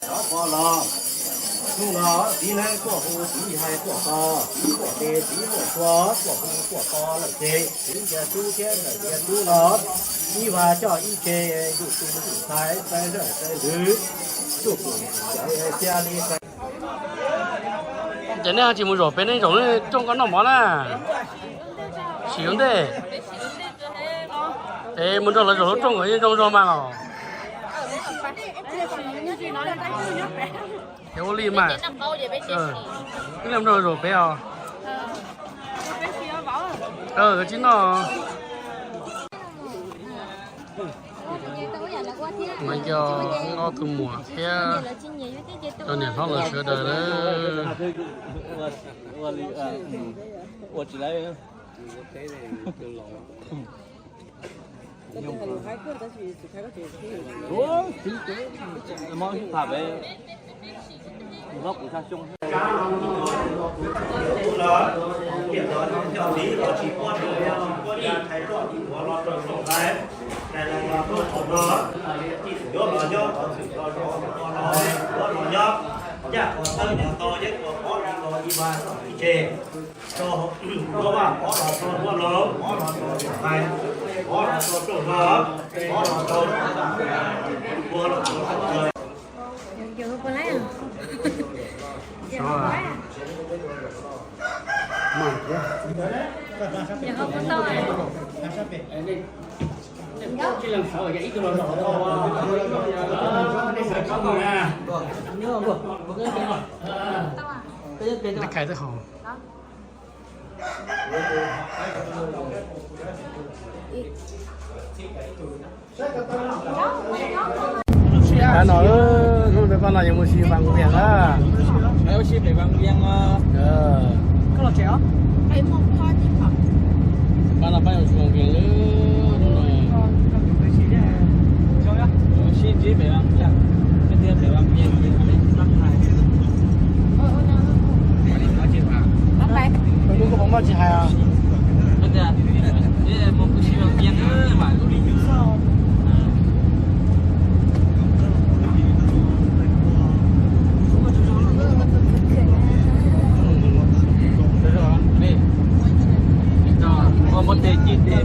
Cov pog los, hnub no txiv neeb tuaj hu txiv hais tuaj tos, txiv muaj tes txiv muaj tshuaj tuaj hu tuaj tos lawm ces txiv cia tub thiab ntxawm cia tub los ib vas coj ib tse, yus tus ntxhais txawj zawj txawj ntws, tsuj kum cawv cia li. Ces nej ho tsis mus zaum pem, nej zaum nej rooj ko noj mov na. Sim ua ntej. Es mus nrog lawv zaum lub rooj kom yeej zoo zog mas los. Ces ua li mas. Ib leeg nrog zaum pem os. Tsis noj. Mas yog ob tug muam thiab cov niam hlob lawv sawv daws lawm. Khais twb haus. Tam no hnub no pab no yuav mus si Vaj Vias na. Pab no pab yuav mus si Vaj Vias lawm. Hnub koj puas muaj tsis hais os? Muaj tej ci tej.